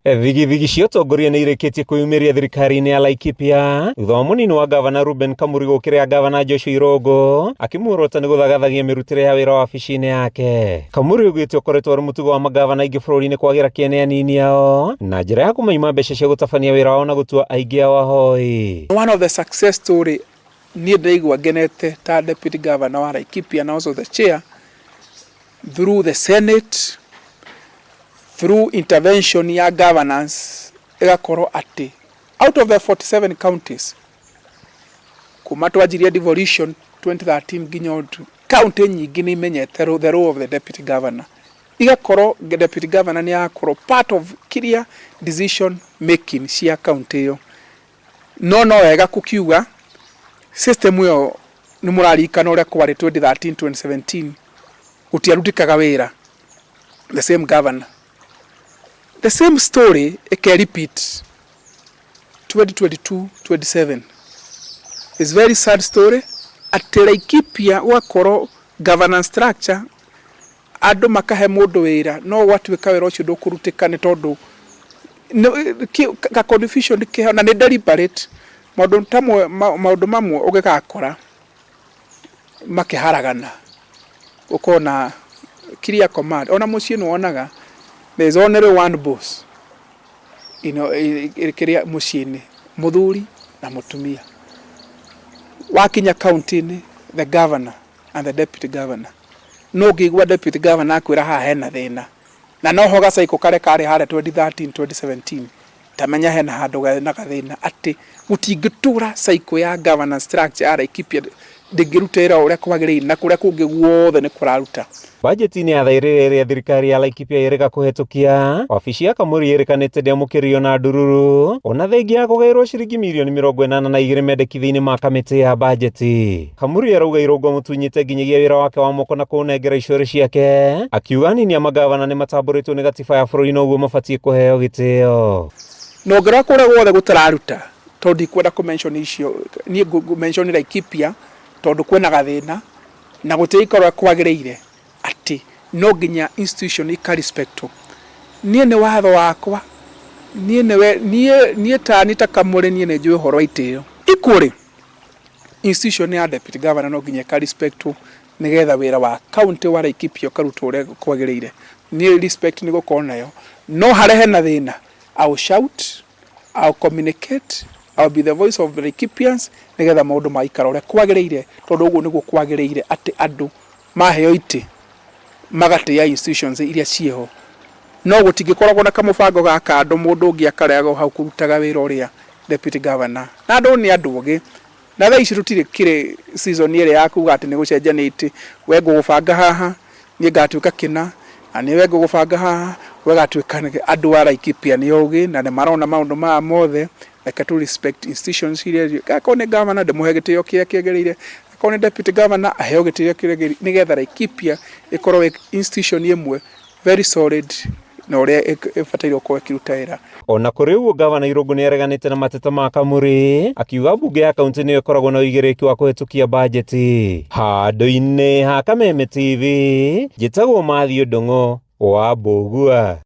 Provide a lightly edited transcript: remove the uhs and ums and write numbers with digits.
Thigithigi cia ũtongoria nĩ irĩkĩtie kwĩyumĩria thirikari-inĩ ya Laikipia thutha wa mũnini wa gavana Reuben Kamuri gũkĩrĩra gavana Joshua Irũngũ akĩmuorota nĩ gũthagathagia mĩrutĩre ya wĩra wabici-inĩ yake. Kamuri augĩte ũkoretwo arĩ mũtugo wa magavana aingĩ bũrũri-inĩ kwagĩra kĩene anini ao na njĩra ya kũmaima mbeca cia gũtabania wĩra wao na gũtua aingĩ ao ahoi. One of the success story niĩ ndĩraigua ngenete ta deputy governor wa Laikipia and also the chair through the senate, through intervention ya governance, ĩgakorwo atĩ out of the 47 counties kuma twanjirie devolution 2013 nginya ũndũ, county nyingĩ nĩ imenyete the role of the deputy governor, igakorwo deputy governor nĩ arakorwo part of kiria decision making cia county ĩyo. No wega kukiuga system ĩyo nĩ mũraririkana ũrĩa kwarĩ 2013 2017, gũtiarutĩkaga wĩra, the same governor, the same story ĩke repeat 2022 27. It's very sad story atĩ Laikipia gwakorwo governance structure andũ makahe mũndũ wĩra, no gwatuĩka wĩra ũcio ndũkũrutĩka nĩ tondũ ka confusion kĩho na nĩ deliberate. Maũndũ tamwe maũndũ mamwe ũngĩgakora makĩharagana, ũkona clear command. Ona mũciĩ nĩ wonaga there is only one boss kĩrĩa mũciĩ-inĩ, mũthuri na mũtumia. Wakinya county-inĩ, the governor and the deputy governor, no ũngĩigua deputy governor akwĩra haha hena thĩna na noho gacaikũ karĩa karĩ harĩa 2013 2017, tamenya hena handũ na gathĩna atĩ gũtingĩtũra cycle ya governance structure ya Laikipia ndĩngĩruta wĩra ũrĩa kwagĩrĩire na kũrĩa kũngĩ guothe nĩ kũraruta. Bajeti-inĩ ya thaĩrĩ ĩrĩa thirikari ya Laikipia ĩrĩga kũhetũkia, wabici ya Kamuri ĩrĩkanĩte ndĩamũkĩrio na ndururu ona thengia ya kũgaĩrwo ciringi mirioni 82 mendekithia-inĩ ma kamĩtĩ ya bajeti. Kamuri arauga Irũngũ amũtunyĩte nginyagia wĩra wake wa moko na kũnengera icũrĩ ciake, akiuga anini a magavana nĩ matambũrĩtwo nĩ gatiba ya bũrũri na ũguo mabatiĩ kũheo gĩtĩo. Na ũngĩrora kũrĩa guothe gũtararuta, tondũ ndikwenda kũ mention icio, niĩ ngũ mention Laikipia tondũ kwĩna gathĩna na gũtirĩ kwagĩrĩire atĩ no nginya institution ika respectwo. Niĩ nĩ watho wakwa, niĩ nĩwe niĩ niĩ tani ta Kamũrĩ, niĩ nĩ njũĩ ũhoro wa itĩo. Equally, institution ya deputy governor no nginya ĩka respectwo nĩgetha wĩra wa county wa Laikipia ũkarutwo ũrĩa kwagĩrĩire. Niĩ respect nĩ gũkorwo nayo, no harĩa hena thĩna, I will shout, I will communicate, I will be the voice of the Laikipians nĩgetha maũndũ maikara ũrĩa kwagĩrĩire, tondũ ũguo nĩguo kwagĩrĩire atĩ andũ maheo itĩ magatĩa institutions iria ciĩho. No gũtingĩkoragwo na kamũbango ga kando, mũndũ ũngĩ akaregwo hau kũrutaga wĩra ũrĩa deputy governor, na andũ nĩ andũ ogĩ na thaa ici tũtirĩ kĩrĩ season ĩrĩa ya kuga atĩ nĩ gũcenjania itĩ. We ngũgũbanga haha, niĩ ngatuĩka kĩna, na nĩwe ngũgũbanga haha, we gatuĩka. Andũ a Laikipia nĩ ogĩ na nĩ marona maũndũ maya mothe. Reke tu respect institutions iria, akorwo nĩ governor ndĩmũhe gĩtĩo kĩrĩa kĩagĩrĩire, akorwo nĩ deputy governor aheo gĩtĩo kĩrĩa kĩagĩrĩire, nĩgetha Laikipia ĩkorwo ĩ institution ĩmwe very solid na ũrĩa ĩbataire gũkorwo ĩkĩruta wĩra. Ona kũrĩ ũguo, gavana Irũngũ nĩ areganĩte na mateta ma Kamuri, akiuga mbunge ya kaunti nĩyo ĩkoragwo na ũigĩrĩrĩki wa kũhetũkia bajeti. Handũ-inĩ ha Kameme TV, njĩtagwo Matthew Ndung'u wa Mbũgua.